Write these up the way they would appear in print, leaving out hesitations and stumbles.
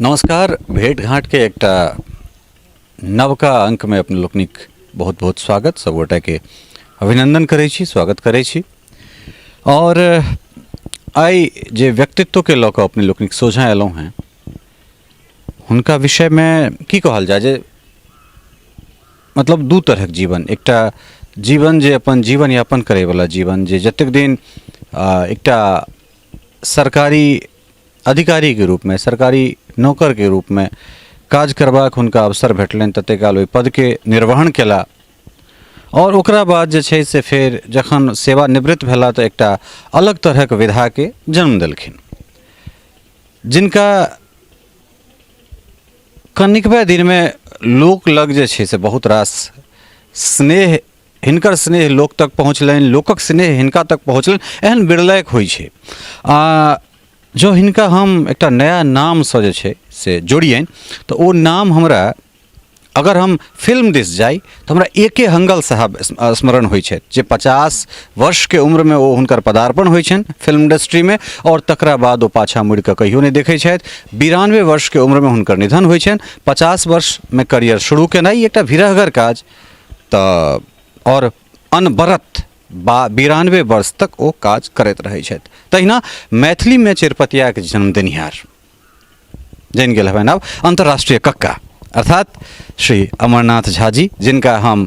नमस्कार। भेंट घाँटके एकटा नवका अंकमे अपने लोकनिक बहुत बहुत स्वागत, सब गोटाके अभिनंदन करै छी, स्वागत करै छी। और आइ जे व्यक्तित्वके लऽ कऽ अपने लोकनिक सोझाँ अयलहुँ हेँ, हुनका विषयमे की कहल जाय जे मतलब दू तरहक जीवन, एकटा जीवन जे अपन जीवन यापन करैवला जीवन, जे जतेक दिन एकटा सरकारी अधिकारीके रूपमे, सरकारी नौकरके रूपमे काज करबाक हुनका अवसर भेटलनि, ततेक काल ओहि पदके निर्वहन केला आओर ओकरा बाद जे छै से फेर जखन सेवानिवृत्त भेला तऽ एकटा अलग तरहक विधाके जन्म देलखिन, जिनका कनिकबे दिनमे लोक लग जे छै से बहुत रास स्नेह, हिनकर स्नेह लोक तक पहुँचलनि, लोकक स्नेह हिनका तक पहुँचलनि, एहन बिरलैक होइ छै। आ जँ हिनका हम एकटा नया नामसँ जे छै से जोड़ियनि तऽ ओ नाम हमरा, अगर हम फिल्म दिस जाइ तऽ हमरा ए के हंगल साहब स्मरण होइ छथि, जे 50 वर्षके उम्रमे ओ हुनकर पदार्पण होइ छनि फिल्म इंडस्ट्रीमे आओर तकरा बाद ओ पाछाँ मुड़िकऽ कहियो नहि देखै छथि। 92 वर्षके उम्रमे हुनकर निधन होइ छनि। 50 वर्षमे करियर शुरू केनाइ एकटा भिरहगर काज, तऽ आओर अनवरत 92 वर्ष तक ओ काज करैत रहै छथि। तहिना मैथिलीमे चेरपतियाके जन्म देनिहार जानि गेल हेबनि आब अन्तर्राष्ट्रीय कक्का, अर्थात श्री अमरनाथ झा जी, जिनका हम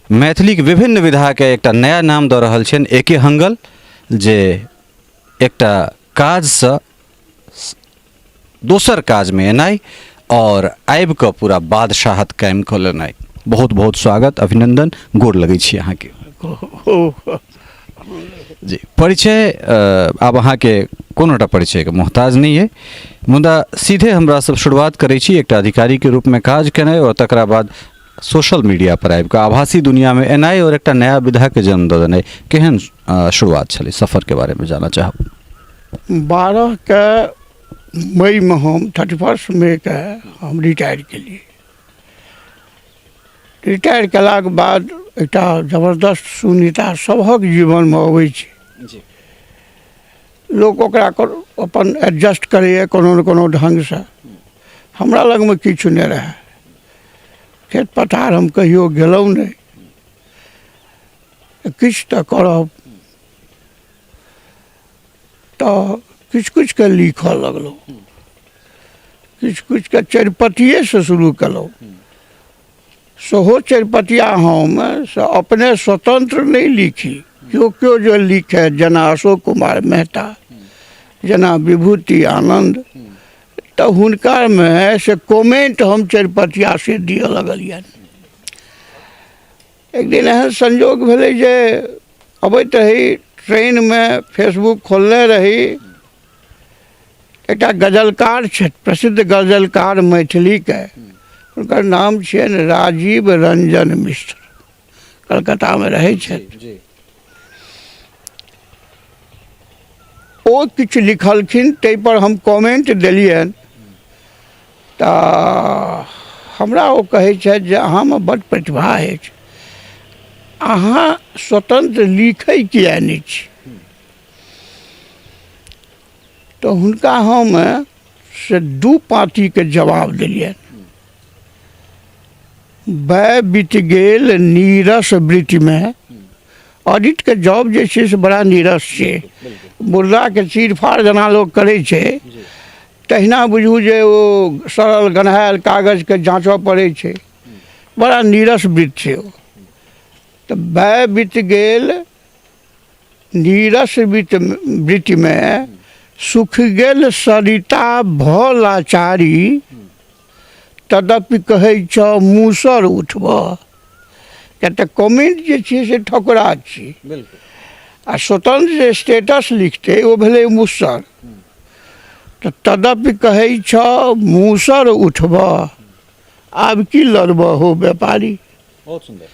मैथिलीके विभिन्न विधाके एकटा नया नाम दऽ रहल छियनि, ए के हंगल, जे एकटा काजसँ दोसर काजमे एनाइ आओर आबि कऽ पूरा बादशाहत कायम कऽ लेनाइ। बहुत बहुत स्वागत, अभिनंदन, गोर लगै छी अहाँके। जी परिचय आब अहाँके कोनोटा परिचयके मोहताज नहि अइ, मुदा सीधे हमरा सब शुरुआत करै छी एकटा अधिकारीके रूपमे काज केनाइ आओर तकरा बाद सोशल मीडिया पर आबि कऽ आभासी दुनियामे एनाइ आओर एकटा नया विधाके जन्म दऽ देनाइ, केहन शुरुआत छलै सफरके बारेमे जानऽ चाहब। 12 मईमे हम 31 मईके हम रिटायर केलियै। रिटायर केलाके बाद एकटा जबरदस्त शून्यता सभक जीवनमे अबै छै। लोक ओकरा अपन एडजस्ट करैए कोनो ने कोनो ढङ्गसँ। हमरा लगमे किछु नहि रहए, खेत पथार हम कहियो गेलहुँ नहि, किछु तऽ करब, तऽ किछु किछुके लिखऽ लगलहुँ, किछु किछुके चरिपतिएसँ शुरू केलहुँ। सेहो चरिपतिया हम से अपने स्वतन्त्र नहि लिखी, केओ केओ जे लिखए, जेना अशोक कुमार मेहता, जेना विभूति आनन्द, तऽ हुनकामे से कमेन्ट हम चरिपतिया से दिअ लगलियनि। एक दिन एहन संयोग भेलै जे अबैत रही ट्रेनमे, फेसबुक खोलने रही, एकटा गजलकार छथि, प्रसिद्ध गजलकार मैथिलीके, हुनकर नाम छियनि राजीव रंजन मिश्र, कलकत्तामे रहै छथि। ओ किछु लिखलखिन, ताहिपर हम कमेन्ट देलियनि। तऽ हमरा ओ कहै छथि जे अहाँमे बड्ड प्रतिभा अछि, अहाँ स्वतन्त्र लिखै किए नहि छी? तऽ हुनका हम से 2 पाँतीके जवाब देलियनि। वय बीत गेल नीरस वृत्तिमे, ऑडिटके जॉब जे छै से बड़ा नीरस छै, मुर्दाके चीरफाड़ जेना लोक करै छै तहिना बुझू जे ओ सड़ल गन्हायल कागजके जाँचऽ पड़ै छै, बड़ा नीरस वृत्ति छै ओ। तऽ वय बीत गेल नीरस वृत्तिमे, सुखि गेल सरिता भऽ लाचारी, तदपि कहै छह मूसर उठबह। किया तऽ कमेंट जे छियै से ठकुरा छी, आ स्वतंत्र जे स्टेटस लिखतै ओ भेलै मूसर। तऽ तदपि कहै छह मूसर उठबह, आब की लड़बह हो व्यापारी। बहुत सुन्दर।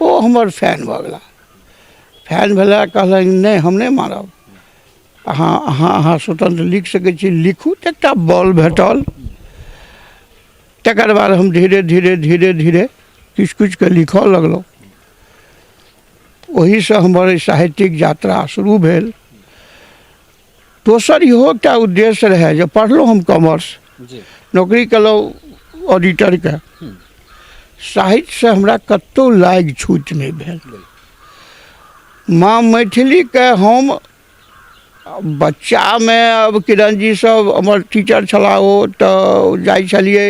ओ हमर फैन भऽ गेला। फैन भेला, कहलनि नहि हम नहि मानब, अहाँ अहाँ अहाँ स्वतंत्र लिख सकै छी, लिखू। तऽ एकटा बल भेटल। तकर बाद हम धीरे धीरे धीरे धीरे किछु किछुके लिखऽ लगलहुँ। ओहीसँ हमर साहित्यिक यात्रा शुरू भेल। दोसर इहो एकटा उद्देश्य रहै जे पढ़लहुँ हम कॉमर्स, नौकरी केलहुँ ऑडिटरके। साहित्यसँ हमरा कतहु लागि छूट नहि भेल। माँ मैथिलीके हम बच्चामे, अब किरणजी सब हमर टीचर छलाह, ओ तऽ जाइ छलियै,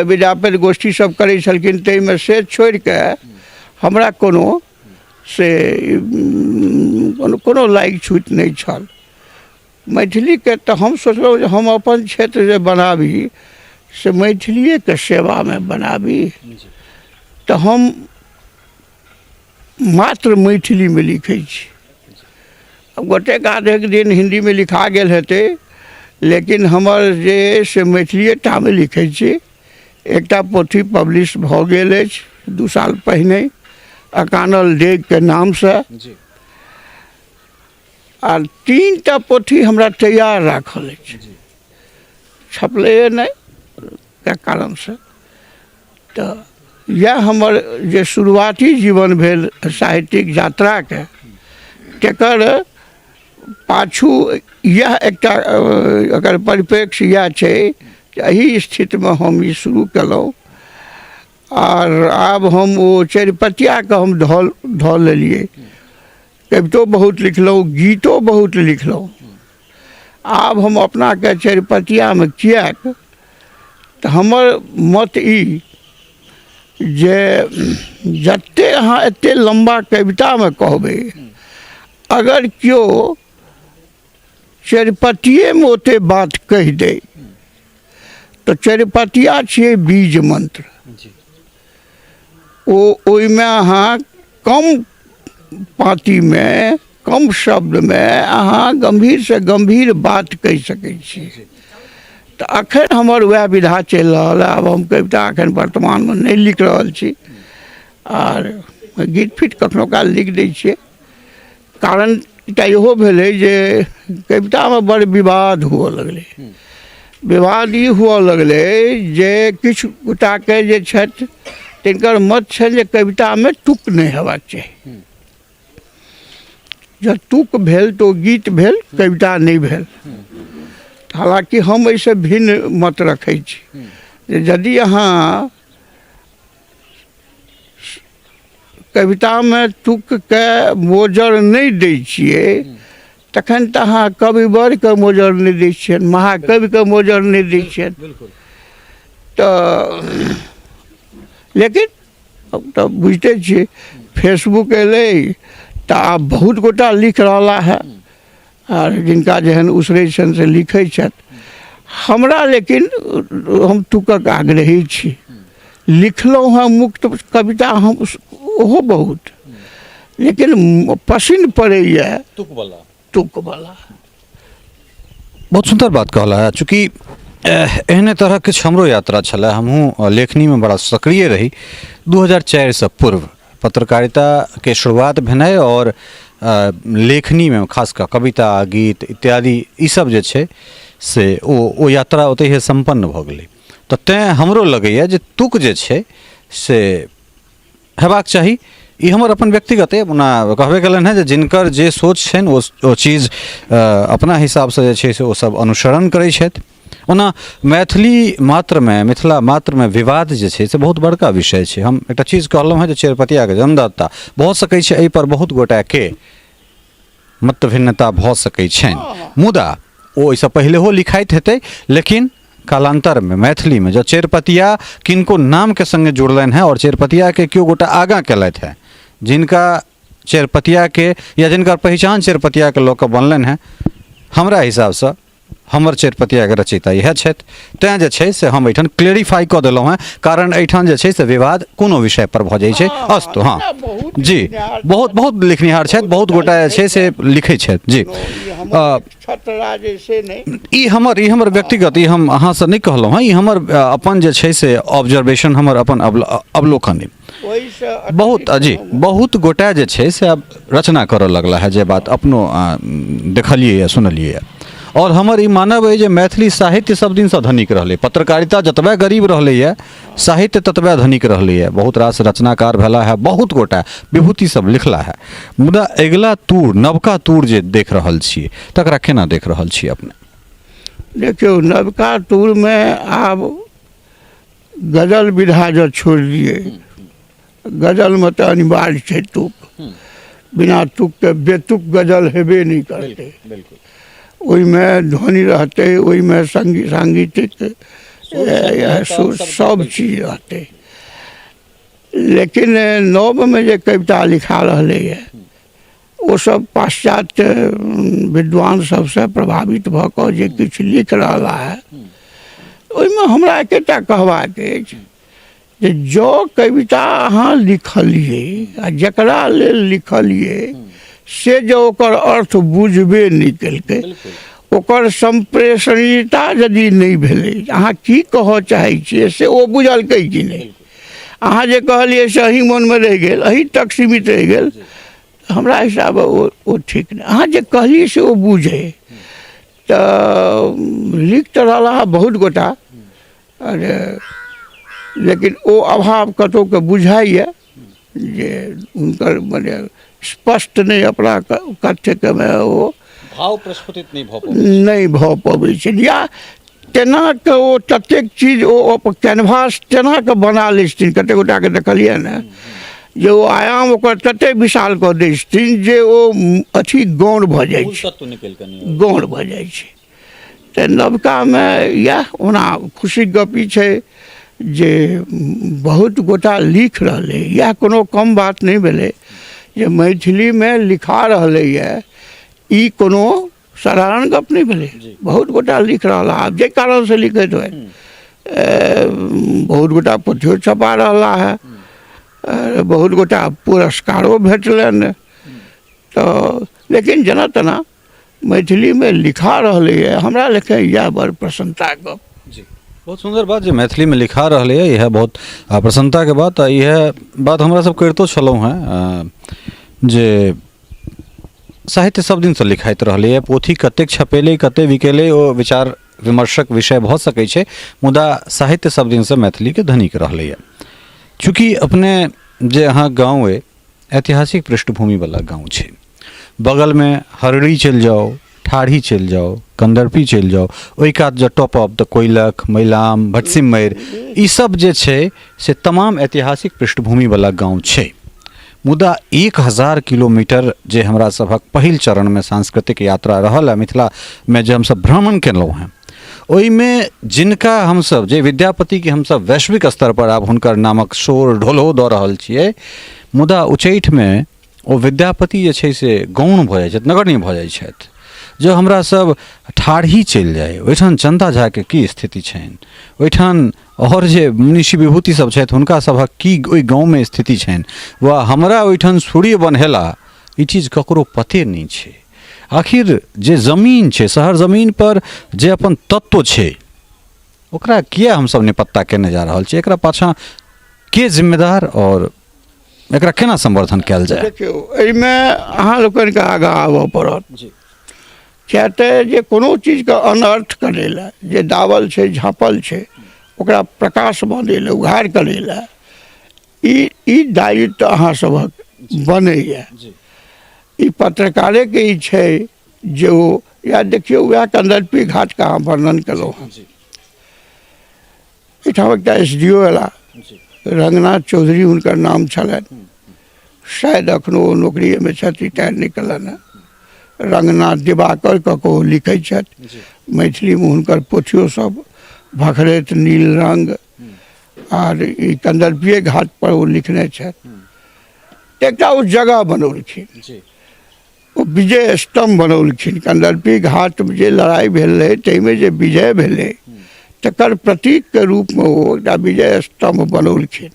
विद्यापति गोष्ठी सब करै छलखिन, ताहिमे से छोड़िके हमरा कोनो से कोनो लागि छूट नहि छल मैथिलीके। तऽ हम सोचलहुँ जे हम अपन क्षेत्र जे बनाबी से मैथिलिएके सेवामे बनाबी। तऽ हम मात्र मैथिलीमे लिखै छी। आब गोटेक आधेक दिन हिन्दीमे लिखा गेल हेतै, लेकिन हमर जे से मैथिलिए टामे लिखै छी। एकटा पोथी पब्लिश भऽ गेल अछि 2 साल पहिने, अकानल डेगके नामसँ। आ 3टा पोथी हमरा तैयार राखल अछि, छपलैए नहि के कारणसँ। तऽ इएह हमर जे शुरुआती जीवन भेल साहित्यिक यात्राके, तकर पाछू इएह एकटा एकर परिप्रेक्ष्य इएह छै जे एहि स्थितिमे हम ई शुरू केलहुँ। आर आब हम ओ चरिपतियाके हम धऽ लेलियै। कवितो बहुत लिखलहुँ, गीतो बहुत लिखलहुँ। आब हम अपनाके चरिपतियामे किएक, तऽ हमर मत ई जे जते अहाँ एते लम्बा कवितामे कहबै, अगर केओ चरिपतिएमे ओते बात कहि दै तऽ चरिपतिया छियै बीज मंत्र। ओ ओहिमे अहाँ कम पाँतिमे, कम शब्दमे अहाँ गम्भीरसँ गम्भीर बात कहि सकै छी। तऽ एखन हमर वएह विधा चलि रहल है। आब हम कविता एखन वर्तमानमे नहि लिख रहल छी, आर गीत फीत कखनो काल लिख दै छियै। कारण एकटा इहो भेलै जे कवितामे बड़ विवाद हुअ लगलै। विवाद ई हुअ लगलै जे किछु गोटाके जे छथि तिनकर मत छनि जे कवितामे तुक नहि हेबाक चाही, जँ तुक भेल तऽ ओ गीत भेल, कविता नहि भेल। हालाँकि हम एहिसँ भिन्न मत रखै छी जे यदि अहाँ कवितामे तुकके मोजर नहि दै छियै, तखन तऽ अहाँ कविवरके मोजर नहि दै छियनि, महाकविके मोजर नहि दै छियनि। तऽ लेकिन अब तऽ बुझिते छियै, फेसबुक एलै तऽ आब बहुत गोटा लिख रहला है, आर जिनका जेहन उसरै छनि से लिखै छथि। हमरा लेकिन हम तुकक आग्रही छी। लिखलहुँ हँ मुक्त कविता हम ओहो बहुत, लेकिन पसिन्न पड़ैए तुकवला। तुकवला बहुत सुन्दर बात कहला है। चूँकि एहने तरहक किछु हमरो यात्रा छलै, हमहूँ लेखनीमे बड़ा सक्रिय रही। 2004सँ पूर्व पत्रकारिताके शुरुआत भेनाइ आओर लेखनीमे खास कऽ कविता, गीत इत्यादि ईसब जे छै से ओ यात्रा ओतहिए सम्पन्न भऽ गेलै। तऽ तेँ हमरो लगैए जे तुक जे छै से हेबाक चाही। ई हमर अपन व्यक्तिगत अइ। ओना कहबे केलनि हेँ जे जिनकर जे सोच छनि ओ चीज अपना हिसाबसँ जे छै से ओ सब अनुसरण करै छथि। ओना मैथिली मात्रमे, मिथिला मात्रमे विवाद जे छै से बहुत बड़का विषय छै। हम एकटा चीज कहलहुँ हेँ जे चेरपतियाके जन्मदाता भऽ सकै छै, एहिपर बहुत गोटाके मतभिन्नता भऽ सकै छनि, मुदा ओ ओहिसँ पहिलेहो लिखाइत हेतै। लेकिन कालान्तरमे मैथिलीमे जँ चेरपतिया किनको नामके सङ्गे जुड़लनि हेँ आओर चेरपतियाके केओ गोटा आगाँ केलथि हेँ, जिनका चेरपतियाके या जिनकर पहिचान चेरपतियाके लऽ कऽ बनलनि हेँ, हमरा हिसाबसँ हमर चेरपतियाके रचयिता इएह छथि। तैँ जे छै से हम एहिठाम क्लेरिफाइ कऽ देलहुँ हेँ, कारण एहिठाम जे छै से विवाद कोनो विषयपर भऽ जाइ छै। अस्तु। हँ जी, बहुत बहुत लिखनिहार छथि, बहुत गोटा जे छै से लिखै छथि जी। ई हमर व्यक्तिगत, ई हम अहाँसँ नहि कहलहुँ हेँ, ई हमर अपन जे छै से ऑब्जर्वेशन, हमर अपन अवलोकन अइ। बहुत जी बहुत गोटा जे छै से आब रचना करऽ लगला है, जे बात अपनो देखलियै सुनलियै। आओर हमर ई मानब अइ जे मैथिली साहित्य सब दिनसँ धनिक रहलै। पत्रकारिता जतबे गरीब रहलैए, साहित्य ततबे धनिक रहलैए। बहुत रास रचनाकार भेला है, बहुत गोटा विभूति सब लिखला है। मुदा अगिला तूर, नवका तूर जे देख रहल छियै, तकरा केना देख रहल छियै अपने? देखियौ, नवका तूरमे आब गजल विधा जँ छोड़ि दियै, गजलमे तऽ अनिवार्य छै तुक, बिना तुकके बेतुक गजल हेबे नहि करतै। ओहिमे ध्वनि रहतै, ओहिमे साङ्गीतिक सुर सब चीज रहतै। लेकिन नवमे जे कविता लिखा रहलैए ओसभ पाश्चात्य विद्वान सभसँ प्रभावित भऽ कऽ जे किछु लिख रहला है, ओहिमे हमरा एकेटा कहबाक अछि जे जँ कविता अहाँ लिखलियै आ जकरा लेल लिखलियै से जँ ओकर अर्थ बुझबे नहि केलकै, ओकर सम्प्रेषणीयता यदि नहि भेलै, अहाँ की कहऽ चाहै छियै से ओ बुझलकै कि नहि, अहाँ जे कहलियै से अहीं मोनमे रहि गेल, अहीं तक सीमित रहि गेल, हमरा हिसाबे ओ ठीक नहि। अहाँ जे कहलियै से ओ बुझै। तऽ लिख तऽ रहला हँ बहुत गोटा, अरे लेकिन ओ अभाव कतहुके बुझाइए जे हुनकर मने स्पष्ट नहि अपना कथ्यके मे ओ भाव प्रस्फुटित नहि भऽ पबै, नहि भऽ पबै छै, या तेना कऽ ओ ततेक चीज ओ कैनवास तेना कऽ बना लै छथिन। कतेक गोटाके देखलियै ने जे ओ आयाम ओकर ततेक विशाल कऽ दै छथिन जे ओ अथी गौण भऽ जाइ मूल छै, तत्व निकलि कऽ नहि अबै। गौण भऽ जाइ छै। तऽ नवकामे इएह ओना खुशीके गप ई छै जे बहुत गोटा लिख रहलै, इएह कोनो कम बात नहि भेलै जे मैथिलीमे लिखा रहलैए, ई कोनो साधारण गप नहि भेलै। बहुत गोटा लिख रहला, आब जाहि कारणसँ लिखैत होइ, बहुत गोटा पोथियो छपा रहला है, बहुत गोटा पुरस्कारो भेटलनि। तऽ लेकिन जेना तेना मैथिलीमे लिखा रहलैए, हमरा लेखे इएह बड़ प्रसन्नताके गप। जी, बहुत सुन्दर बात जे मैथिलीमे लिखा रहलैए, इएह बहुत प्रसन्नताके बात। आ इएह बात हमरा सब करितो छलहुँ हेँ जे साहित्य सब दिनसँ लिखाइत रहलैए, पोथी कतेक छपेलै कतेक बिकेलै ओ विचार विमर्शक विषय भऽ सकै छै, मुदा साहित्य सब दिनसँ मैथिलीके धनिक रहलैए। चूँकि अपने जे अहाँ गाँव अइ ऐतिहासिक पृष्ठभूमिवला गाँव छै, बगलमे हरड़ी चलि जाउ, ठाढ़ी चलि जाउ, कन्दर्पी चलि जाउ, ओहि कात जँ टपब तऽ कोइलख, मैलाम, भटसिम्मरि, ईसब जे छै से तमाम ऐतिहासिक पृष्ठभूमिवला गाँव छै। मुदा 1000 किलोमीटर जे हमरा सभक पहिल चरणमे सांस्कृतिक यात्रा रहल आ मिथिलामे जे हमसब भ्रमण केलहुँ हेँ, ओहिमे जिनका हमसब जे विद्यापतिके हमसब वैश्विक स्तरपर आब हुनकर नामक शोर ढोलहो दऽ रहल छियै, मुदा उच्चैठमे ओ विद्यापति जे छै से गौण भऽ जाइ छथि, नगण्य भऽ जाइ छथि। जँ हमरा सब ठाढ़ी चलि जाइ, ओहिठाम चन्दा झाके की स्थिति छनि, ओहिठाम आओर जे मनीषी विभूति सब छथि हुनका सभक की ओहि गाँवमे स्थिति छनि, वा हमरा ओहिठाम सूर्य बन्हेला, ई चीज ककरो पते नहि छै। आखिर जे जमीन छै, शहर जमीनपर जे अपन तत्व छै, ओकरा किया हमसब निपत्ता केने जा रहल छी? एकरा पाछाँ के जिम्मेदार आओर एकरा केना संवर्धन कयल जाय? देखियौ, एहिमे अहाँ लोकनिके आगाँ आबऽ पड़त। किया तऽ जे कोनो चीजके अनर्थ करै लए जे दाबल छै, झाँपल छै, ओकरा प्रकाशमे अनै लए, उघार करै लए ई दायित्व अहाँ सभक बनैए। ई पत्रकारेके ई छै जे ओ या देखियौ वएह कन्दर्पी घाटके अहाँ वर्णन केलहुँ हँ, एहिठाम एकटा एस डी ओ एला, रंगनाथ चौधरी हुनकर नाम छलनि, शायद एखनो ओ नौकरिएमे छथि, रिटायर नहि केलनि हँ। रंगनाथ दिवाकर कऽ कऽ ओ लिखै छथि मैथिलीमे, हुनकर पोथियो सब भखरैत नील रंग आर ई कन्दर्पीय घाट पर ओ लिखने छथि। एकटा ओ जगह बनौलखिन, ओ विजय स्तम्भ बनौलखिन। कन्दर्पी घाट जे लड़ाइ भेल रहै ताहिमे जे विजय भेलै तकर प्रतीकके रूपमे ओ एकटा विजय स्तम्भ बनौलखिन।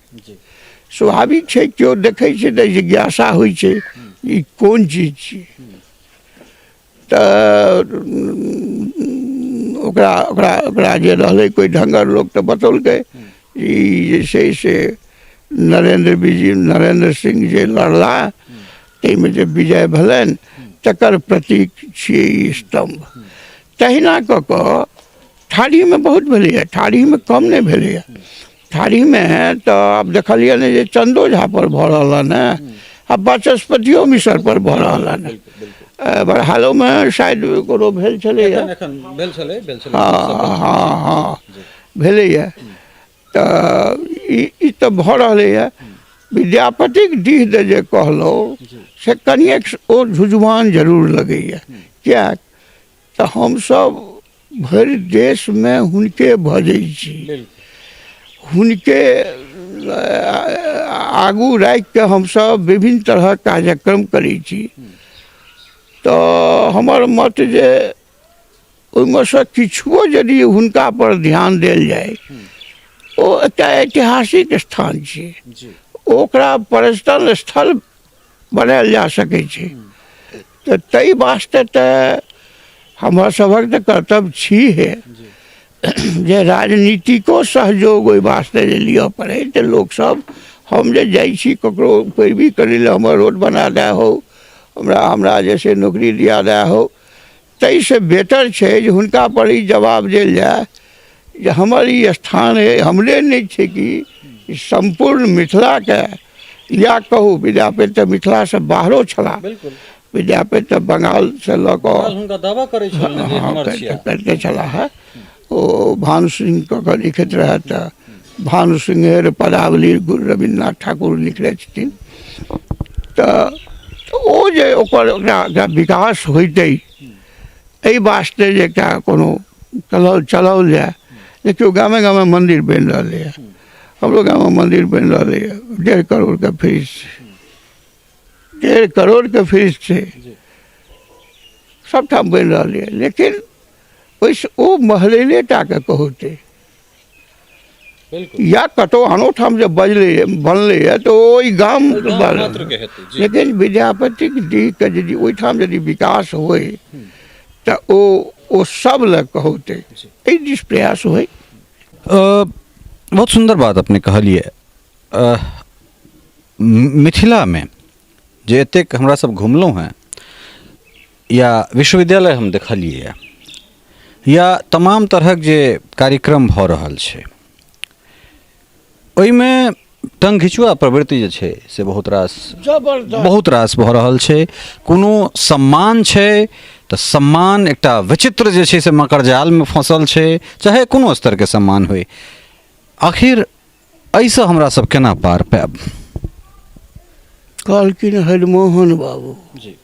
स्वाभाविक छै, केओ देखै छै तऽ जिज्ञासा होइ छै ई कोन चीज छियै, तऽ ओकरा ओकरा ओकरा जे रहलै कोइ ढङ्गर लोक तऽ बतौलकै ई जे छै से नरेन्द्र विजय नरेन्द्र सिंह जे लड़ला ताहिमे जे विजय भेलनि तकर प्रतीक छियै ई स्तम्भ। तहिना कऽ कऽ ठाढ़ीमे बहुत भेलैए, ठाढ़ीमे कम नहि भेलैए। ठाढ़ीमे तऽ आब देखलियै ने जे चन्दो झा पर भऽ रहल हन आ वाचस्पतियो मिश्र पर भऽ रहल हन। बरहालोमे शायद कोनो भेल छलैए। एखन भेल छलै, भेल छलै। हँ हँ हँ, भेलैए। तऽ ई तऽ भऽ रहलैए। विद्यापतिक डीह दऽ जे कहलहुँ से कनिएक ओ झुझुआन जरूर लगैए, किएक तऽ हमसभ भरि देशमे हुनके भजै छी, हुनके आगू राखिकऽ हमसभ विभिन्न तरहक कार्यक्रम करै छी। तऽ हमर मत जे ओहिमे सँ किछुओ यदि हुनका पर ध्यान देल जाय, ओ एकटा ऐतिहासिक स्थान छै, ओकरा पर्यटन स्थल बनायल जा सकै छै। तऽ ताहि वास्ते तऽ हमर सभक तऽ कर्तव्य छी हे जे राजनीतिको सहयोग ओहि वास्ते जे लिअ पड़ै। तऽ लोकसभ, हम जे जाइ छी ककरो पैरवी करै लए, हमर रोड बना दए हो, हमरा हमरा जे छै नौकरी दिया दए हो, ताहिसँ बेटर छै जे हुनका पर ई जवाब देल जाय जे हमर ई स्थान अइ, हमरे नहि छै कि सम्पूर्ण मिथिलाके, या कहू विद्यापति तऽ मिथिलासँ बाहरो छलाह। विद्यापति तऽ बंगालसँ लऽ कऽ हुनका दावा करै छल जे हमर छियै, करिते छलाह हे। ओ भानु सिंह कऽ कऽ लिखैत रहए, तऽ भानु सिंहेर पदावली गुरु रविन्द्रनाथ ठाकुर लिखने छथिन। तऽ ओ जे ओकर ओकरा विकास होइतै, एहि वास्ते जे एकटा कोनो चलाओल जाय। देखियौ, गामे गामे मन्दिर बनि रहलैए, हमरो गाममे मन्दिर बनि रहलैए, 1.5 करोड़के फीस छै, 1.5 करोड़के फीस छै, सभठाम बनि रहलैए। लेकिन ओहिसँ ओ महलैले टाके कहौतै या कतहु आनो ठाम जे बजलै बनलैए तऽ ओहि गाम, लेकिन विद्यापतिक डीहके यदि ओहिठाम यदि विकास होइ तऽ ओ सब लए कहौतै, एहि दिस प्रयास होइ। बहुत सुन्दर बात अपने कहलियै। मिथिलामे जे एतेक हमरा सब घुमलहुँ हेँ या विश्वविद्यालय हम देखलियै या तमाम तरहक जे कार्यक्रम भऽ रहल छै, ओहिमे टंग घिचुआ प्रवृत्ति जे छै से बहुत रास जबरदस्त बहुत रास भऽ रहल छै। कोनो सम्मान छै तऽ सम्मान एकटा विचित्र जे छै से मकरजालमे फँसल छै, चाहे कोनो स्तरके सम्मान होइ। आखिर एहिसँ हमरा सब केना पार पायब? कहलखिन हरिमोहन बाबू जी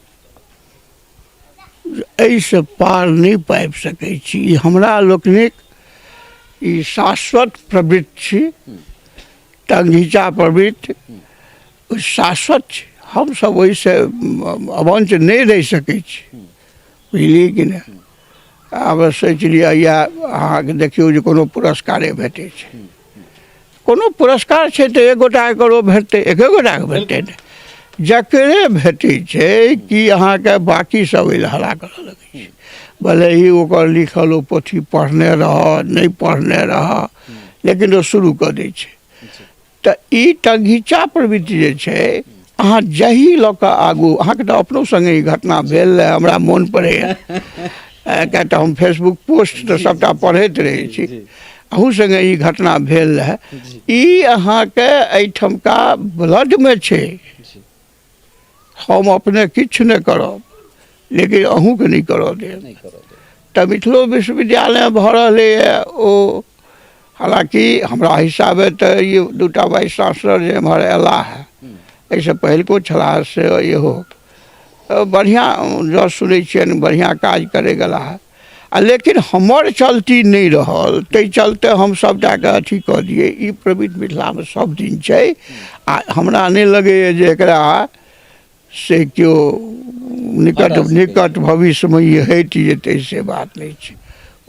एहिसँ पार नहि पाबि सकै छी, ई हमरा लोकनिक ई शाश्वत प्रवृत्ति छी, टंगघिचा प्रवृत्ति शाश्वत छै। हमसभ ओहिसँ अवंच नहि रहि सकै छी, बुझलियै कि नहि? आब सोचि लिअ, या अहाँके देखियौ जे कोनो पुरस्कारे भेटै छै, कोनो पुरस्कार छै तऽ एक गोटाके ककरो भेटतै, एके गोटाके भेटतै ने। जकरे भेटै छै कि अहाँके बाँकी सब ओहि लए हल्ला करऽ लगै छै, भले ही ओकर लिखल ओ पोथी पढ़ने रहऽ नहि पढ़ने रहऽ, लेकिन ओ शुरू कऽ दै छै। तऽ ई टंगघिचा प्रवृत्ति जे छै, अहाँ जाहि लऽ कऽ आगू, अहाँके तऽ अपनो सङ्गे ई घटना भेल रहए, हमरा मोन पड़ैए, किएक तऽ हम फेसबुक पोस्ट तऽ सभटा पढ़ैत रहै छी, अहूँ सङ्गे ई घटना भेल रहए। ई अहाँके एहिठमका ब्लडमे छै। हम अपने किछु नहि करब, लेकिन अहूँके नहि करऽ देब। तऽ मिथिलो विश्वविद्यालयमे भऽ रहलैए ओ, हालाँकि हमरा हिसाबे तऽ ई दूटा वाइस चांसलर जे एम्हर अयलाह हे, एहिसँ पहिलको छलाह, से इहो बढ़िआँ जँ सुनै छियनि बढ़िआँ काज करै गेला हे, आ लेकिन हमर चलती नहि रहल, ताहि चलते हम सभटाके अथी कऽ दियै। ई प्रवृत्ति मिथिलामे सभ दिन छै, आ हमरा नहि लगैए जे एकरा से केओ निकट निकट भविष्यमे ई हटि जेतै, से बात नहि छै,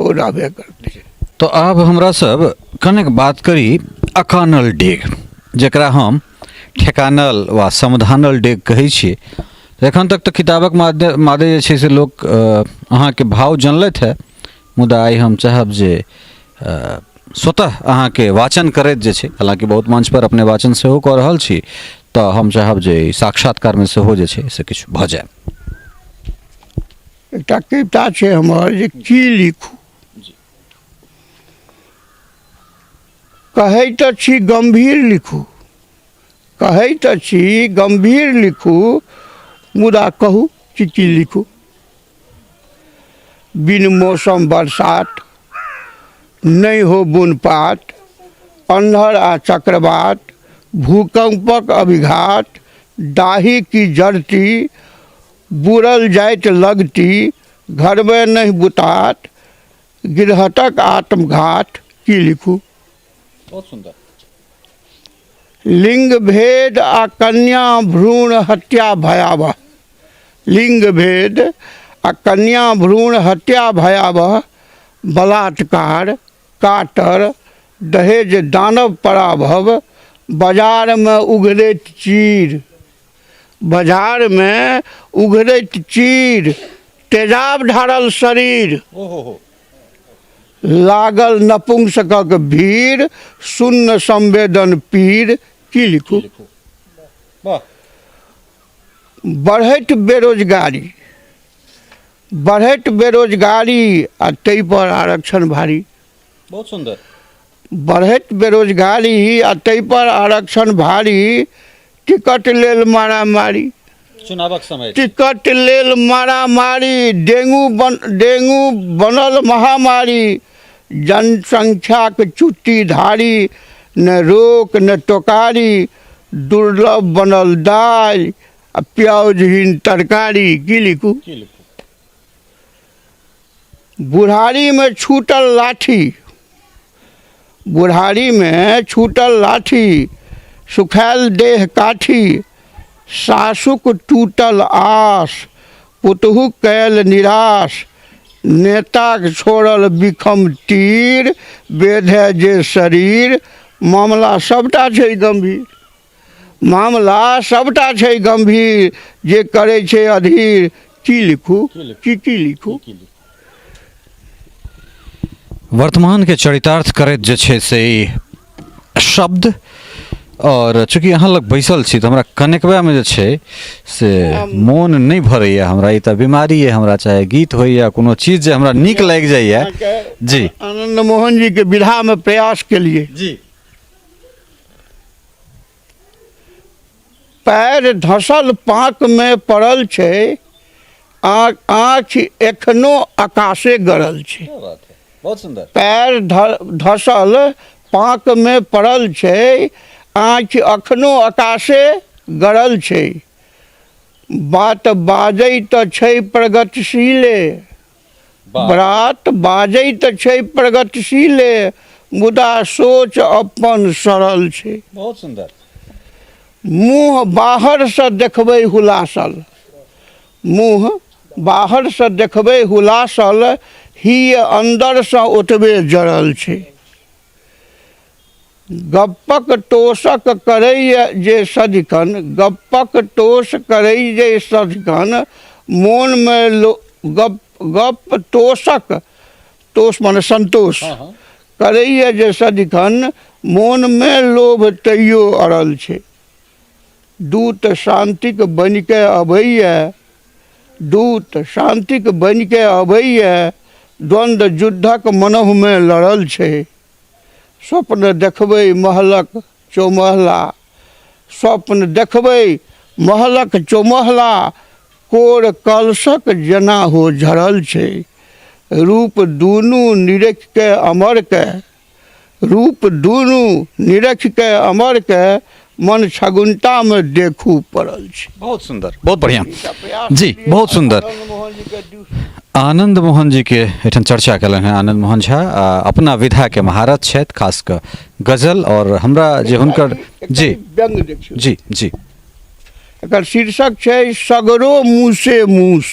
ओ रहबे करतै। तऽ आब हमरा सब कनेक बात करी अकानल डेग, जकरा हम ठेकानल वा समाधानल डेग कहै छियै। एखन तक तऽ किताबक मादे मादे जे छै से लोक अहाँके भाव जनलथि हे, मुदा आइ हम चाहब जे स्वतः अहाँके वाचन करैत जे छै, हालाँकि बहुत मंचपर अपने वाचन सेहो कऽ रहल छी, तऽ हम चाहब जे ई साक्षात्कारमे सेहो जे छै से किछु भऽ जाय। एकटा कविता छै हमर जे की लिखू, कहै तऽ छी गम्भीर लिखू, कहै तऽ छी गम्भीर लिखू, मुदा कहू कि की लिखू। बिन मौसम बरसात, नहि हो बुनपात, अन्हर आ चक्रवात, भूकम्पक अभिघात, दाही की जरती, बुड़ल जाइत लगती, घरमे नहि बुतात, गिरहतक आत्मघात। की लिखू? बहुत सुन्दर। लिंग भेद आ कन्या भ्रूण हत्या भयावह, लिंग भेद आ कन्या भ्रूण हत्या भयावह, बलात्कार काटर, दहेज दानव पराभव, बाजारमे उघरैत चीर, बाजारमे उघरैत चीर, तेजाब ढारल शरीर, लागल नपुंसकक भीड़, शून्य संवेदन पीर। की लिखू? बढ़ैत बेरोजगारी, बढ़ैत बेरोजगारी आ ताहिपर आरक्षण भारी। बहुत सुन्दर। बढ़ैत बेरोजगारी आ ताहिपर आरक्षण भारी, टिकट लेल मारामारी, चुनावक समय, टिकट लेल मारामारी, डेंगू बनल महामारी, जनसंख्याक चुट्टी धारी, ने रोक ने टोकारी, दुर्लभ बनल दालि आ प्याजहीन तरकारी। की लिखू? बुढ़ारीमे छूटल लाठी, बुढ़ारीमे छूटल लाठी, सुखायल देह काठी, सासुक टूटल आस, पुतहु कयल निराश, नेताक छोड़ल बिखम तीर, बेधे जे शरीर, मामला सभटा छै गम्भीर, मामला सभटा छै गम्भीर, जे करै छै अधीर। की लिखू? की की लिखू? वर्तमानके चरितार्थ करैत जे छै से ई शब्द। आओर चूँकि अहाँ लग बैसल छी तऽ हमरा कनेकबामे जे छै से मोन नहि भरैए हमरा, ई तऽ बीमारी अइ हमरा, चाहे गीत होइए कोनो चीज जे हमरा नीक लागि जाइए। जी। आनंद मोहन जीके विधामे प्रयास केलिए। जी। पैर धसल पाँकमे पड़ल छै, आँखि एखनो आकाशे गड़ल छै। बहुत सुन्दर। पैर धसल पाँकमे पड़ल छै, आँखि एखनो आकाशे गड़ल छै। बात बाजै तऽ छै प्रगतिशीले, बात बाजै तऽ छै प्रगतिशीले, मुदा सोच अपन सरल छै। बहुत सुन्दर। मुँह बाहरसँ देखबै हुलासल, मुँह बाहरसँ देखबै हुलासल, ही अन्दरसँ ओतबे जड़ल छै। गप्पक तोषक करैए जे सदिखन, गप्पक तोष करै जे सदिखन, मोनमे लो गप गप तोषक, तोष माने संतोष, करैए जे सदिखन, मोनमे लोभ तैयो अड़ल छै। दूत शान्तिक बनिके अबैए, दूत शान्तिक बनिके अबैए, द्वन्द्व युद्धक मनहुमे लड़ल छै। स्वप्न देखबै महलक चौमहला, स्वप्न देखबै महलक चौमहला, कोर कलशक जेना हो झड़ल छै। रूप दुनू निरखिके अमरके, रूप दुनू निरखिके अमरके, मन छगुन्तामे देखू पड़ल छै। बहुत सुन्दर, बहुत बढ़िआँ जी, बहुत सुन्दर। आनंद मोहन जी के एहिठाम चर्चा केलनि हेँ। आनंद मोहन झा अपना विधाके महारत छथि, खास कऽ गजल। आओर हमरा जे हुनकर जी व्यंग्य देखियौ। जी जी। एकर शीर्षक छै सगरो मूसे मूस,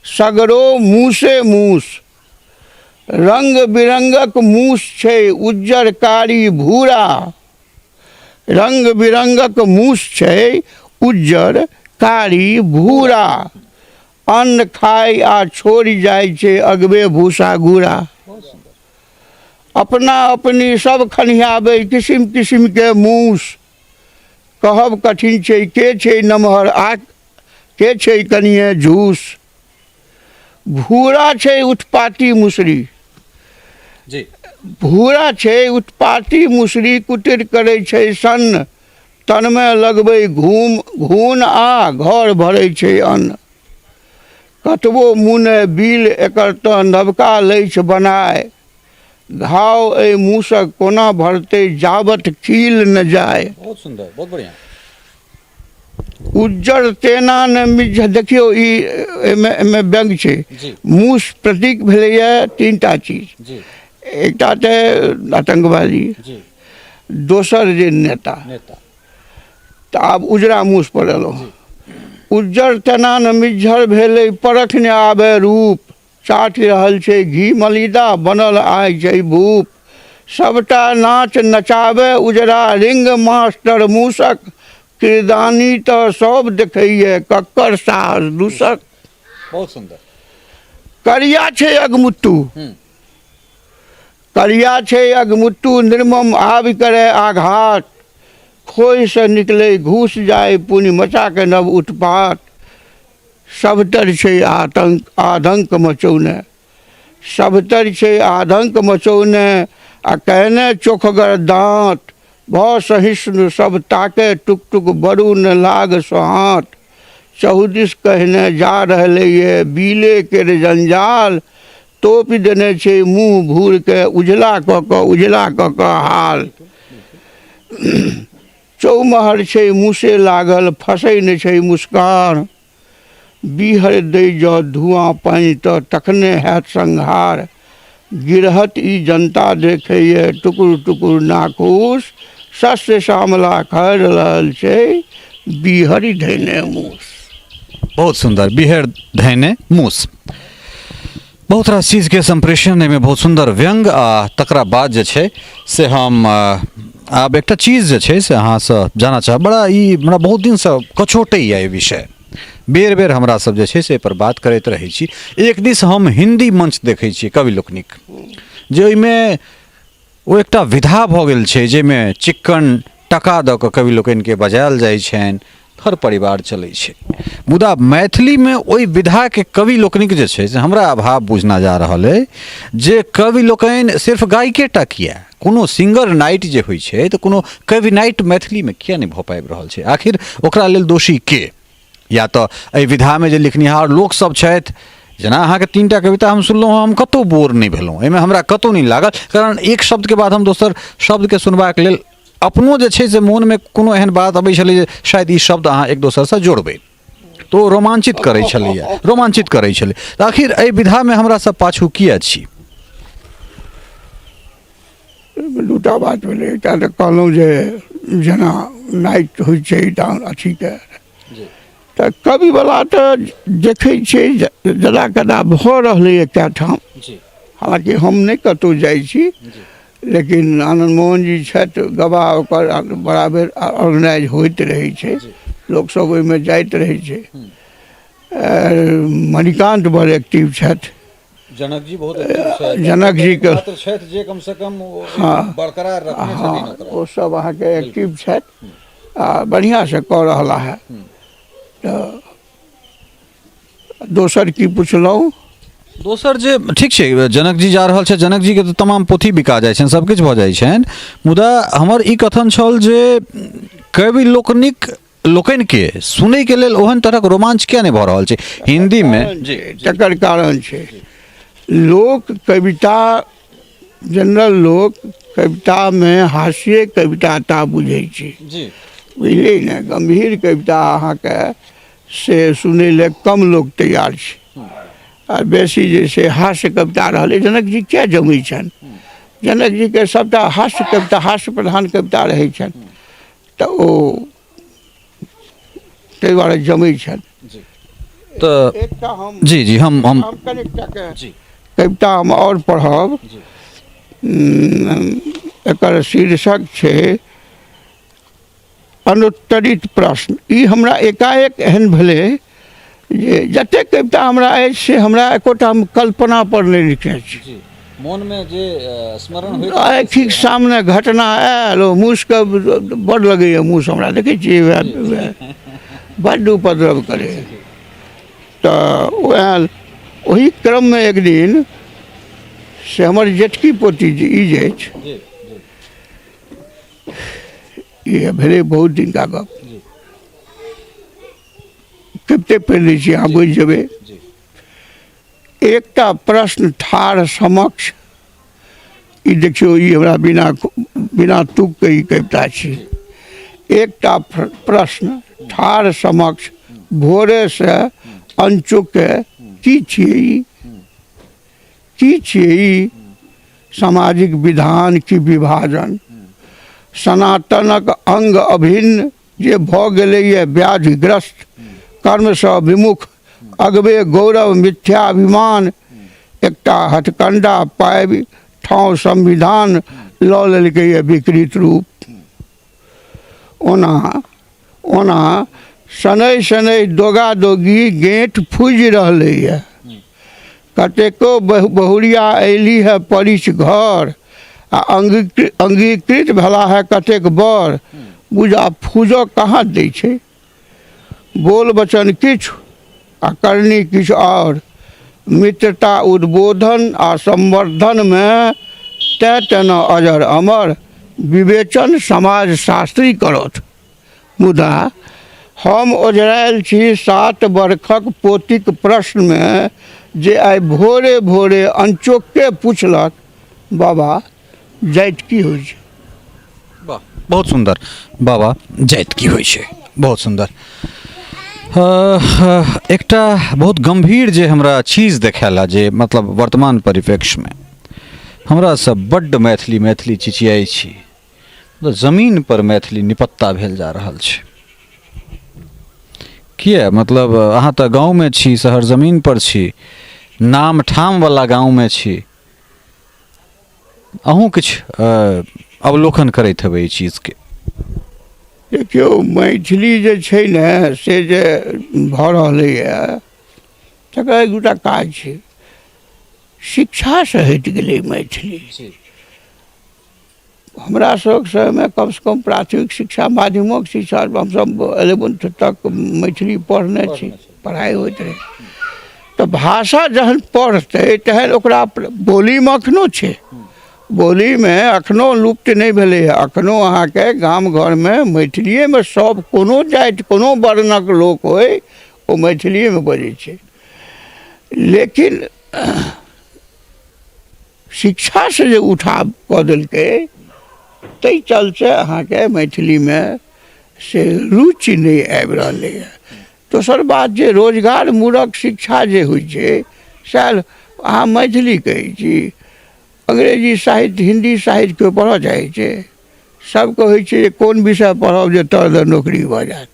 सगरो मूसे मूस, रंग बिरंगक मूस छै उज्जर कारी भूरा, रंग बिरंगक मूस छै उज्जर कारी भूरा, अन्न खाइ आ छोड़ि जाइ छै अगबे भूसा घूरा। अपना अपनी सब खनियाबै किसिम किसिमके मूस, कहब कठिन छै के छै नमहर आ के छै कनिए झूस। भूरा छै उत्पाती मुसरी, जी, भूरा छै उत्पाती मुसरी, कुटिर करै छै सन्न, तनमे लगबै घूम घून आ घर भरै छै अन्न। कतबो मुने बिल एकर तऽ नवका लैछ बनाय, घाव एहि मुँहसँ कोना भरतै जाबत कील न जाय। बहुत सुन्दर, बहुत बढ़िया। उज्जर तेना ने मिझ, देखियौ ई एहिमे एहिमे व्यंग छै। मूस प्रतीक भेलैए तीनटा चीज, एकटा तऽ आतंकवादी, दोसर जे नेता, तऽ आब उजरा मूस पर एलहुँ। उज्जर तेना ने मिज्झर भेलै परख ने आबे रूप, चाटि रहल छै घी मलिदा बनल आइ छै भूप, सबटा नाच नचाबे उजरा रिंग मास्टर मूसक, किरदानी तऽ सब देखैए कक्कर साहस दूसक। बहुत सुन्दर। करिया छै अगमुत्तू, करिया छै अगमुत्तू निर्मम आबि करे आघात, खोइसँ निकलै घुस जाय पुनि मचा के नव उत्पात, सबतर छै आतंक आदंक मचौने, सबतर छै आदंक मचौने आ कयने चोखगर दाँत, भऽ सहिष्णु सब ताके टुक टुक बरू न लाग सोहात, चहुदिस कहने जा रहलैए बीले केर जंजाल, तोपि देने छै मुँह भूरके उजला कऽ कऽ उजला कऽ कऽ हाल, चौमहर छै मूसे लागल फसै नहि छै मुस्कान, बीहर दै जँ धुआँ पानि तऽ तखने हैत संहार, गिरहत ई जनता देखैए टुकुर टुकुर नाखूस, शस्य श्यामला खहरि रहल छै बीहरि धयने मूस। बहुत सुन्दर, बीहरि धयने मूस। बहुत रास चीजके सम्प्रेषण एहिमे बहुत सुन्दर व्यंग। आ तकरा बाद जे छै से हम आब एकटा चीज जे छै से अहाँसँ जानऽ चाहब। बड़ा ई हमरा बहुत दिनसँ कचोटैए ई विषय, बेर बेर हमरा सब जे छै से एहिपर बात करैत रहै छी। एक दिस हम हिन्दी मंच देखै छियै कवि लोकनिक, जे ओहिमे ओ एकटा विधा भऽ गेल छै जाहिमे चिक्कन टका दऽ कऽ कवि लोकनिके बजायल जाइ छनि, घर परिवार चलै छै। मुदा मैथिलीमे ओहि विधाके कवि लोकनिक जे छै से हमरा अभाव बुझना जा रहल अइ, जे कवि लोकनि सिर्फ गायके टा किए, कोनो सिंगर नाइट जे होइ छै तऽ कोनो कवि नाइट मैथिलीमे किए नहि भऽ पाबि रहल छै? आखिर ओकरा लेल दोषी के? या तऽ एहि विधामे जे लिखनिहार लोकसभ छथि, जेना अहाँके 3टा कविता हम सुनलहुँ हँ, हम कतहु बोर नहि भेलहुँ, एहिमे हमरा कतहु नहि लागल, कारण एक शब्दके बाद हम दोसर शब्दके सुनबाक लेल अपनो जे छै से मोनमे कोनो एहन बात अबै छलै जे शायद ई शब्द अहाँ एक दोसरसँ जोड़बै तऽ ओ रोमाञ्चित करै छलैए, रोमाञ्चित करै छलै। तऽ आखिर एहि विधामे हमरा सब पाछू किए छी? दूटा बात भेलै। एकटा तऽ कहलहुँ जे जेना नाइट होइ छै तहन अथीके तऽ कविवला तऽ देखै छियै जदा कदा भऽ रहलैए कए ठाम, हालाँकि हम नहि कतहु जाइ छी, लेकिन आनन्द मोहन जी छथि गवाह, ओकर बराबर ऑर्गेनाइज होइत रहै छै, लोकसभ ओहिमे जाइत रहै छै। मणिकान्त बड़ एक्टिव छथि, जनक जी बहुत एक्टिव छथि, जनक जी के मात्र छथि जे कम से कम ओ बरकरार रखने छथिन ओकरा। ओ सब अहाँके एक्टिव छथि आ बढ़िआँसँ कऽ रहला है। तऽ दोसर की पुछलहुँ? दोसर जे ठीक छै, जनक जी जा रहल छथि, जनक जीके तऽ तमाम पोथी बिका जाइ छनि, सब किछु भऽ जाइ छनि, मुदा हमर ई कथन छल जे कवि लोकनिक लोकनिके सुनैके लेल ओहन तरहक रोमांच किया नहि भऽ रहल छै हिन्दीमे? तकर कारण छै लोक कविता, जनरल लोक कवितामे हास्य कविता टा बुझै छै, बुझलियै ने? गम्भीर कविता अहाँके से सुनै लए कम लोक तैयार छै, आ बेसी जे छै हास्य कविता रहलै। जनक जी किया जमै छनि? जनक जीके सभटा हास्य कविता, हास्य प्रधान कविता रहै छनि, तऽ ओ ताहि दुआरे जमै छनि। तऽ एकटा हम जी जी हम हम हम कनिकटाके कविता हम आओर पढ़ब। एकर शीर्षक छै अनुत्तरित प्रश्न। ई हमरा एकाएक एहन भेलै जे जतेक कविता हमरा अछि से हमरा एकोटा हम कल्पना पर नहि लिखने छी। मोनमे जे स्मरण आँखिक सामने घटना आयल, ओ मूसके बड़ लगैए, मूस हमरा देखै छियै वएह बड्ड उपद्रव करै, तऽ ओ आयल। ओही क्रममे एक दिन से हमर जेठकी पोती जे ई जे अछि, ई भेलै बहुत दिनका गप, कते पढ़ि लै छी अहाँ बुझि जेबै। एकटा प्रश्न ठाढ़ समक्ष, ई देखियौ, ई हमरा बिना बिना तुकके ई कविता छी। एकटा प्रश्न ठाढ़ समक्ष भोरेसँ अनचोके, की छियै ई, की छियै ई सामाजिक विधान की विभाजन? सनातनक अङ्ग अभिन्न जे भऽ गेलैए व्याधिग्रस्त, कर्मसँ विमुख, अगबे गौरव मिथ्याभिमान, एकटा हथकण्डा पाबि ठाँव संविधान लऽ लेलकैए विकृत रूप। ओना ओना शनैः शनैः दोगा दोगी गेँठ फूजि रहलैए। कतेको बहुरिया अयली है परिछ घर आ अंगीकृत भेला है कतेक बर। बुझा फूजऽ कहाँ दै छै? बोल वचन किछु आ करनी किछु आओर। मित्रता उद्बोधन आ संवर्धनमे तेँ तेना अजर अमर। विवेचन समाज शास्त्री करत, मुदा हम ओझरायल छी 7 बरखक पोतीक प्रश्नमे जे आइ भोरे भोरे अनचोक्के पुछलक, बाबा जाति की होइ छै? वाह, बहुत सुन्दर। बाबा जाति की होइ छै, बहुत सुन्दर। एकटा बहुत गम्भीर जे हमरा चीज देखायल जे मतलब वर्तमान परिप्रेक्ष्यमे हमरा सब बड्ड मैथिली मैथिली चिचियाइ छी, मतलब जमीन पर मैथिली निपत्ता भेल जा रहल छै। किया? मतलब अहाँ तऽ गाँवमे छी, शहर जमीन पर छी, नाम ठामवला गाँवमे छी, अहूँ किछु अवलोकन करैत हेबै एहि चीजके। देखियौ, मैथिली जे छै ने से जे भऽ रहलैए तकर एक दूटा काज छै। शिक्षासँ हटि गेलै मैथिली। हमरा सबके समयमे कमसँ कम प्राथमिक शिक्षा, माध्यमिक शिक्षा, हमसब 11th तक मैथिली पढ़ने छी, पढ़ाइ होइत रहै। तऽ भाषा जहन पढ़तै तहन ओकरा बोलीमे एखनो छै, बोलीमे एखनो लुप्त नहि भेलैए। एखनो अहाँके गाम घरमे मैथिलिएमे सब, कोनो जाति कोनो वर्णक लोक होइ, ओ मैथिलिएमे बजै छै। लेकिन शिक्षासँ जे उठाव कऽ देलकै ताहि चलते अहाँके मैथिलीमे से रुचि नहि आबि रहलैए। दोसर बात जे रोजगारमूलक शिक्षा जे होइ छै, सएह अहाँ मैथिली कहै छी, अंग्रेजी साहित्य हिन्दी साहित्य केओ पढ़ऽ चाहै छै? सबके होइ छै जे कोन विषय पढ़ब जे तर दऽ नौकरी भऽ जायत।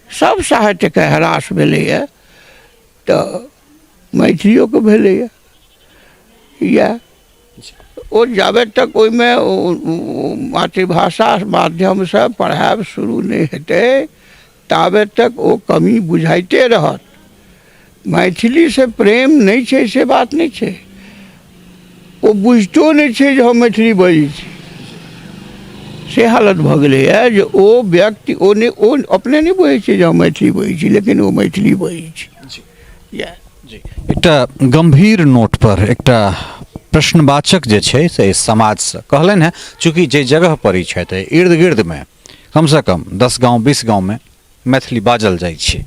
सब साहित्यके ह्रास भेलैए तऽ मैथिलियोके भेलैए। इएह ओ जाबे तक ओहिमे मातृभाषा माध्यमसँ पढ़ायब शुरू नहि हेतै ताबे तक ओ कमी बुझाइते रहत। मैथिलीसँ प्रेम नहि छै से बात नहि छै, ओ बुझितो नहि छै जे हम मैथिली बजै छी। से हालत भऽ गेलैए जे ओ व्यक्ति ओ नहि, ओ अपने नहि बुझै छै जे हम मैथिली बजै छी, लेकिन ओ मैथिली बजै छै। इएह एकटा गम्भीर नोटपर एकटा प्रश्नवाचक जे छै से एहि समाजसँ कहलनि हेँ, चूँकि जे जगह पर ई छथि इर्द गिर्दमे कमसँ कम 10 गाँव 20 गाँवमे मैथिली बाजल जाइ छै,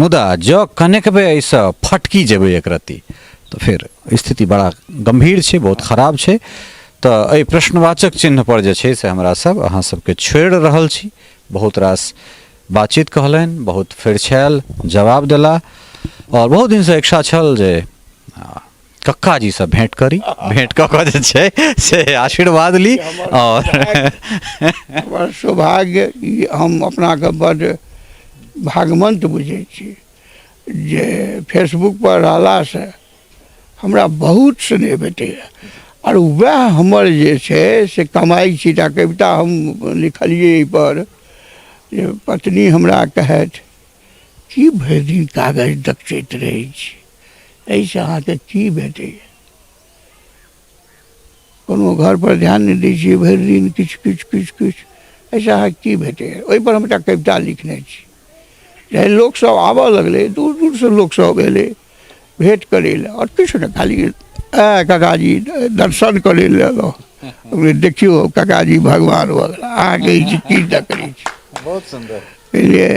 मुदा जँ कनेकबे एहिसँ फटकी जेबै एक रत्ती तऽ फेर स्थिति बड़ा गम्भीर छै, बहुत खराब छै। तऽ एहि प्रश्नवाचक चिन्हपर जे छै से हमरा सब अहाँ सबके छोड़ि रहल छी। बहुत रास बातचीत कहलनि, बहुत फरिछायल जवाब देला, आओर बहुत दिनसँ इच्छा छल जे कक्काजीसँ भेँट करी, भेँट कऽ कऽ जे छै से आशीर्वाद ली। आओर हमर सौभाग्य, ई हम अपनाके बड्ड भागवन्त बुझै छी जे फेसबुकपर रहलासँ हमरा बहुत स्नेह भेटैए, आओर वएह हमर जे छै से कमाइ छी। एकटा कविता हम लिखलियै एहिपर जे पत्नी हमरा कहथि, की भरि दिन कागज दकचैत रहै छी, एहिसँ अहाँके की भेटैए? कोनो घरपर ध्यान नहि दै छियै, भरि दिन किछु किछु किछु किछु, एहिसँ अहाँके की भेटैए? ओहिपर हम एकटा कविता लिखने छी। जहन लोकसभ आबऽ लगलै, दूर दूरसँ लोकसभ एलै भेँट करै लए, आओर किछु नहि, खाली आँय काकाजी दर्शन करै लए एलहुँ। देखियौ काकाजी भगवान भऽ गेला, अहाँके ई चीज की करै छी। बहुत सुन्दर। बुझलियै?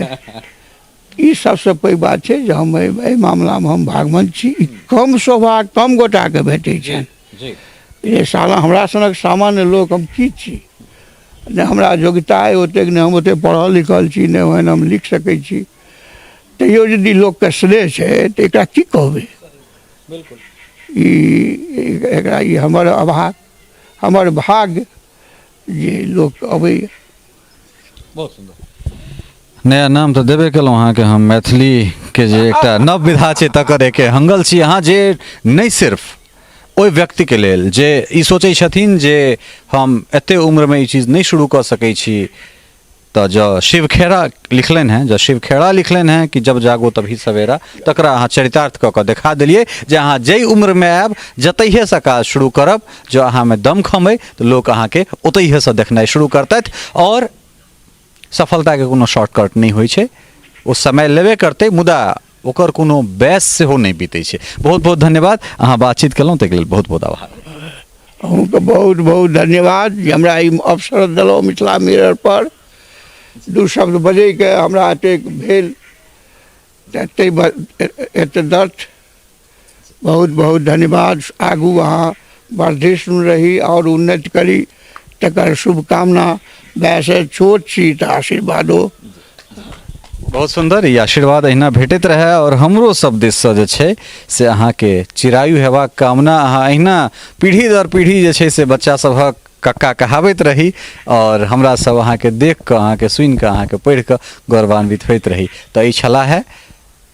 ई सबसँ पैघ बात छै जे हम एहि मामलामे हम भागमन्त छी। ई कम सौभाग्य कम गोटाके भेटै छनि। जे साला हमरा सनक सामान्य लोक हम की छी, नहि हमरा योग्यता अइ ओतेक, नहि हम ओतेक पढ़ल लिखल छी, नहि ओहन हम लिख सकै छी, तैयो यदि लोकके स्नेह छै तऽ एकरा की कहबै? ई एकरा ई हमर अभाग, हमर भाग्य जे लोक अबैए। बहुत सुन्दर नया नाम तऽ देबे केलहुँ अहाँके। हम मैथिलीके जे एकटा नव विधा छै तकर एके हंगल छी अहाँ, जे नहि सिर्फ ओहि व्यक्तिके लेल जे ई सोचै छथिन जे हम एते उम्रमे ई चीज नहि शुरू कऽ सकै छी, तऽ जँ शिवखेड़ा लिखलनि हेँ, जँ शिवखेड़ा लिखलनि हेँ कि जब जागो तभी सवेरा, तकरा अहाँ चरितार्थ कऽ कऽ देखा देलियै जे अहाँ जाहि उम्रमे आयब, जतहिएसँ काज शुरू करब, जँ अहाँमे दमखम अइ तऽ लोक अहाँके ओतहिएसँ देखनाइ शुरू करतथि। आओर सफलताके कोनो शॉर्टकट नहि होइ छै, ओ समय लेबे करतै, मुदा ओकर कोनो बैस सेहो नहि बीतै छै। बहुत बहुत धन्यवाद, अहाँ बातचीत केलहुँ ताहिके लेल बहुत बहुत आभार। अहूँके बहुत बहुत धन्यवाद जे हमरा ई अवसर देलहुँ मिथिला मिरर पर दू शब्द बजैके हमरा एतेक भेल, ताहि एतदर्थ बहुत बहुत धन्यवाद। आगू अहाँ वर्धिष्णु रही आओर उन्नति करी तकर शुभकामना। वैसे छोट छी तऽ आशीर्वादो। बहुत सुन्दर, ई आशीर्वाद अहिना भेटैत रहए आओर हमरो सब दिससँ जे छै से अहाँके चिरायु हेबाक कामना। अहाँ अहिना पीढ़ी दर पीढ़ी जे छै से बच्चा सभक कक्का कहाबैत रही आओर हमरा सब अहाँके देख कऽ, अहाँके सुनि कऽ, अहाँके पढ़ि कऽ गौरवान्वित होइत रही। तऽ ई छलाह है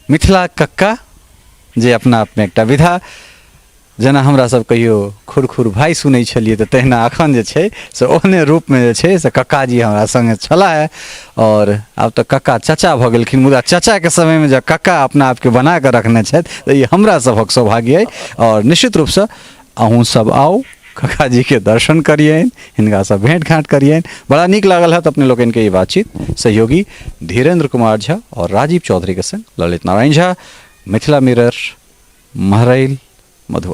मिथिला कक्का, जे अपना आपमे एकटा विधा, जेना हमरा सब कहियो खुरखुर भाइ सुनै छलियै तऽ तहिना एखन जे छै से ओहने रूपमे जे छै से कक्काजी हमरा सङ्गे छलाह हे। आओर आब तऽ कक्का चचा भऽ गेलखिन, मुदा चचाके समयमे जँ कक्का अपना आपके बना कऽ रखने छथि तऽ ई हमरा सभक सौभाग्य अइ। आओर निश्चित रूपसँ अहूँ सब आउ, कक्काजीके दर्शन करियनि, हिनकासँ भेँट घाँट करियनि। बड़ा नीक लागल हैत अपने लोकनिके ई बातचीत। सहयोगी धीरेन्द्र कुमार झा आओर राजीव चौधरीके सङ्ग ललित नारायण झा, मिथिला मिरर, महरैल, मधुबनी।